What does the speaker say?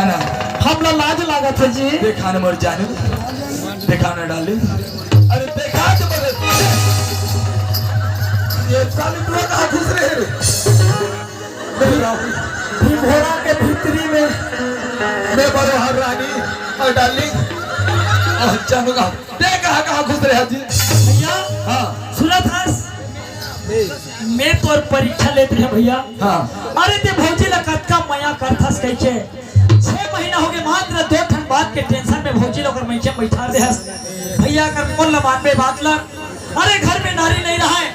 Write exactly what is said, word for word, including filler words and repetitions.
ना। हमला लाज लागत हे जी। देखा ना मोर जानू, देखा ना डार्लिंग। अरे देखा तो बोले, ये साली तू कहाँ घुस रहे रे? मेरे राम, भीभोरा के भीतरी में। मैं बड़ो हर रानी और डार्लिंग और जानू का देख कहाँ कहाँ घुस रहे जी। भैया, हाँ। सुनत हस? मैं तोर परीक्षा लेत रहे भैया। हाँ। अरे ते भौजी ला कतका मया करथस कहिके। छह महीना हो गए, मात्र दो ठन बात के टेंशन में भौजी ला ओकर मइके बैठा दे हस। भैया अगर मोर ला मानबे बात ला, अरे घर में नारी नहीं रहा है,